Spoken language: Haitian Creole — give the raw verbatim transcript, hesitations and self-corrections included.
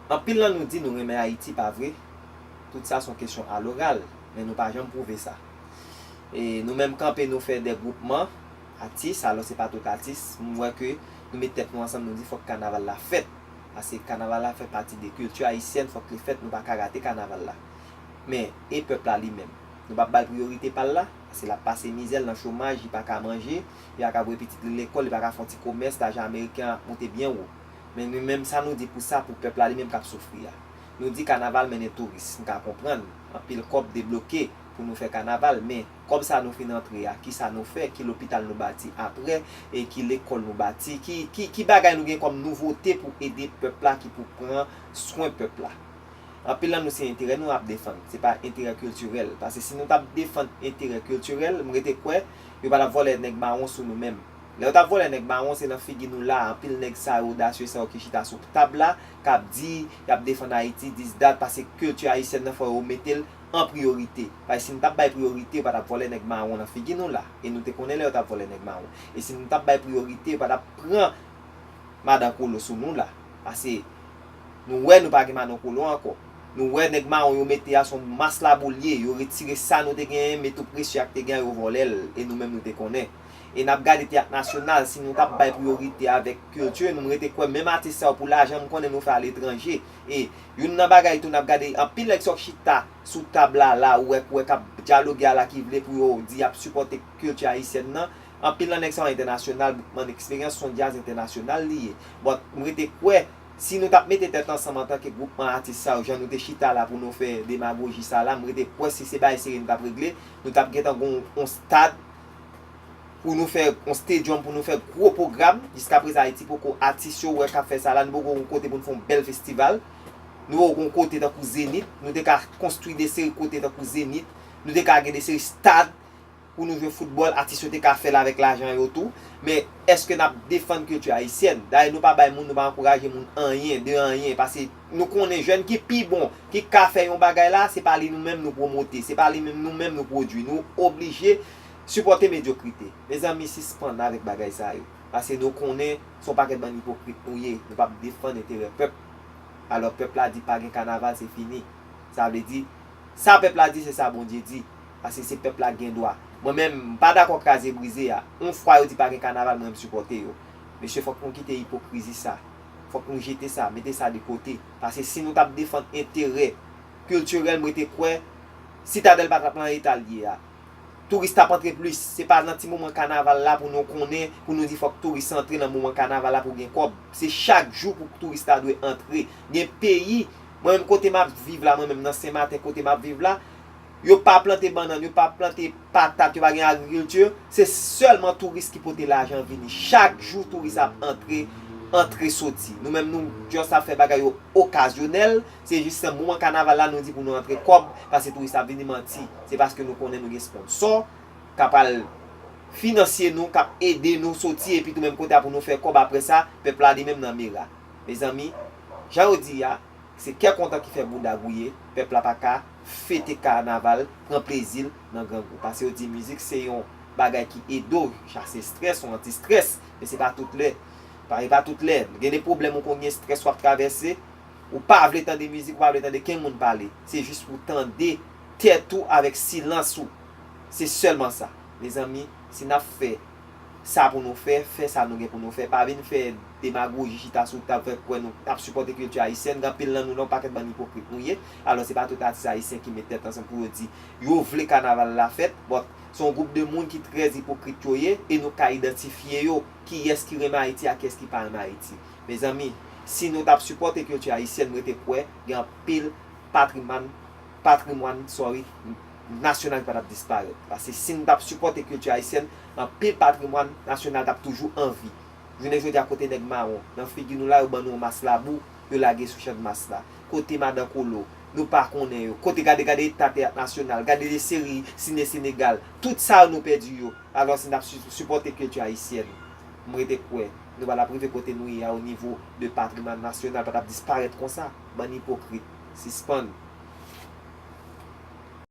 Anpil nan nou di nou renmen Ayiti, pa vre? Tout sa se yon kesyon aloral, men nou pa janm pwouve sa. E nou menm kanpe, nou fè de gwoupman atis, alò se pa tout atis. M wè ke nou met tèt nou ansanm, nou di fòk kanaval la fèt. Paske kanaval la fè pati de kilti ayisyèn, fòk li fèt, nou pa ka rate kanaval la. Men, e pèp la li menm? Nou p ap ba l priyorite pa l la? Paske l ap pase mizè, l nan chomaj, li pa ka manje, li pa ka voye pitit li lekòl, li pa ka fè yon ti komès, lajan ameriken an ap monte byen wo. Men nou menm, sa nou di pou sa, pou pèp la li menm k ap soufri a? Nou di kanaval mennen touris, m ka konprann, anpil kòb debloke pou nou fè kanaval, men kòb sa nou fin antre a, kisa nou fè, ki lopital nou bati apre, e ki lekòl nou bati, ki, ki, ki bagay nou gen kòm nouvote pou ede pèp la, ki pou pran swen pèp la? Anpil nan nou se enterè nou ap defann, se pa enterè kiltirèl. Paske si nou t ap defann enterè kiltirèl, m rete kwè, yo pa t ap vòlè nèg mawon sou nou menm. Lè yo t ap vòlè nèg mawon, se nan figi nou la, anpil nèg sa yo, odasye sa yo ki chita sou tab la, k ap di y ap defann Ayiti, this, that, paske kilti ayisyèn nan fò yo mete l an priyorite. Paske si nou t ap bay priyorite, yo pa t ap vòlè nèg mawon nan figi nou la. E nou te konnen lè yo t ap vòlè nèg mawon. E si nou t ap bay priyorite, yo pa t ap pran madan kolo sou nou la. Paske nou wè nou pa gen madan kolo ankò. Nou wè nèg mawon yo mete a se yon mas labou l ye. Yo retire sa nou te genyen, met tou presye a k te gen an, yo vòlè l. E nou menm nou te konnen. E n ap gade teyat nasyonal, si nou t ap bay priyorite avèk kilti nou, m rete kwè menm atis sa yo pou lajan m konnen nou fè aletranje. E youn nan bagay tou n ap gade, anpil nèg sa yo k chita sou tab la, la, ou wè, ou wè k ap dyaloge a la, ki vle pou yo di y ap sipòte kilti ayisyèn nan. Anpil nan nèg sa yo entènasyonal, Boukman Eksperyans se yon djaz entènasyonal li ye. But m rete kwè, si nou t ap mete tèt ansanm antanke gwoupman atis sa yo, jan nou te chita la pou nou fè demagoji sa la, m rete kwè si se bagay serye nou t ap regle, nou t ap gentan gon yon stad pou nou fè yon stadium, pou nou fè gwo pwogram. Jiskaprezan Ayiti poko, atis yo wè k ap fè sa la, nou poko gon kote pou nou fè yon bèl festival. Nou poko gon kote tankou Zenith, nou te ka konstwi de seri kote tankou Zenith, nou te ka gen de seri stad pou nou jwe foutbòl, atis yo te ka fè l avèk lajan yo tou. Men èske n ap defann kilti ayisyèn? Dayè nou pa bay moun, nou pa ankouraje moun anyen, de anyen, paske nou konnen jèn ki pi bon, ki ka fè yon bagay la, se pa li nou menm nou pwomote, se pa li menm nou menm nou pwodui. Nou oblije sipòte medyokrite. Mezanmi, sispann avèk bagay sa yo. Paske nou konnen se yon pakèt bann ipokrit nou ye. Nou p ap defann enterè pèp. Alò pèp la di pa gen kanaval, se fini. Sa vle di, sa pèp la di, se sa Bondye di. Paske se pèp la k gen dwa. Mwen menm, m pa dakò kraze brize a. Yon fwa yo di pa gen kanaval, mwen m sipòte yo. Mesye, fòk nou kite ipokrizi sa. Fòk nou jete sa, mete sa de kote. Paske si nou t ap defann enterè kiltirèl, m rete kwè Sitadèl pa t ap nan eta l ye a. Touris t ap antre plis. Se pa nan ti moman kanaval la pou nou konnen, pou nou di fòk touris antre nan moman kanaval la pou gen kòb. Se chak jou pou touris la dwe antre. Gen peyi, mwen menm kote m ap viv la, mwen menm nan Senmaten kote m ap viv la, yo pa plante bannann, yo pa plante patat, yo pa gen agrikilti, se sèlman touris ki pote lajan vini. Chak jou touris ap antre, antre soti. Nou menm nou just ap fè bagay yo okazyonèl, se jis nan moman kanaval la nou di pou nou antre kòb, paske touris ap vini, manti. Se paske nou konnen nou gen sponsò k ap al finansye nou, k ap ede nou soti, epi tou menm kote a pou nou fè kòb, apre sa pèp la li menm nan mera. Mezanmi, jan yo di a, se kè kontan ki fè bouda gouye, pèp la pa ka fete kanaval, pran plezi l nan grangou. Paske yo di mizik se yon bagay ki ede w chase estrès, yon anti-estrès, men se pa tout lè. Pa, e pa tout lè. Gen de pwoblèm ou konn gen estrès w ap travèse, ou pa vle tande mizik, ou pa vle tande kenn moun pale. Se jis pou tande tèt ou avèk silans ou. Se sèlman sa. Mezanmi, si n ap fè sa pou nou fè, fè sa nou gen pou nou fè. Pa vin fè demagoji, chita sou tab, fè kwè nou ap sipòte kilti ayisyèn. Gen anpil nan nou la, yon pakèt bann ipokrit nou ye. Alò, se pa tout atis ayisyen ki met tèt ansanm pou yo di yo vle kanaval la fèt. But, se yon gwoup de moun ki trè ipokrit yo ye, e nou ka idantifye yo, kiyès ki renmen Ayiti ak kiyès ki pa renmen Ayiti. Mezanmi, si nou t ap sipòte kilti ayisyèn, m rete kwè gen anpil patrimàn, patrimwàn, sorry, nasyonal ki pa t ap disparèt. Paske si n t ap sipòte kilti ayisyèn, anpil patrimwàn nasyonal t ap toujou an vi. Jounen jodi a, kote nèg mawon? Nan figi nou la, yo ban nou yon mas labou, yo lage sou chanmas la. Kote madan kolo? Nou pa konnen yo. Kote, gade, gade eta teyat nasyonal, gade de seri sine Senegal. Tout sa yo nou pèdi yo. Alò, si n ap si-, sipòte kilti ayisyèn, m rete kwè nou pa t ap rive kote nou ye a, o nivo de patrimwàn nasyonal, pa t ap disparèt konsa. Bann ipokrit, sispann.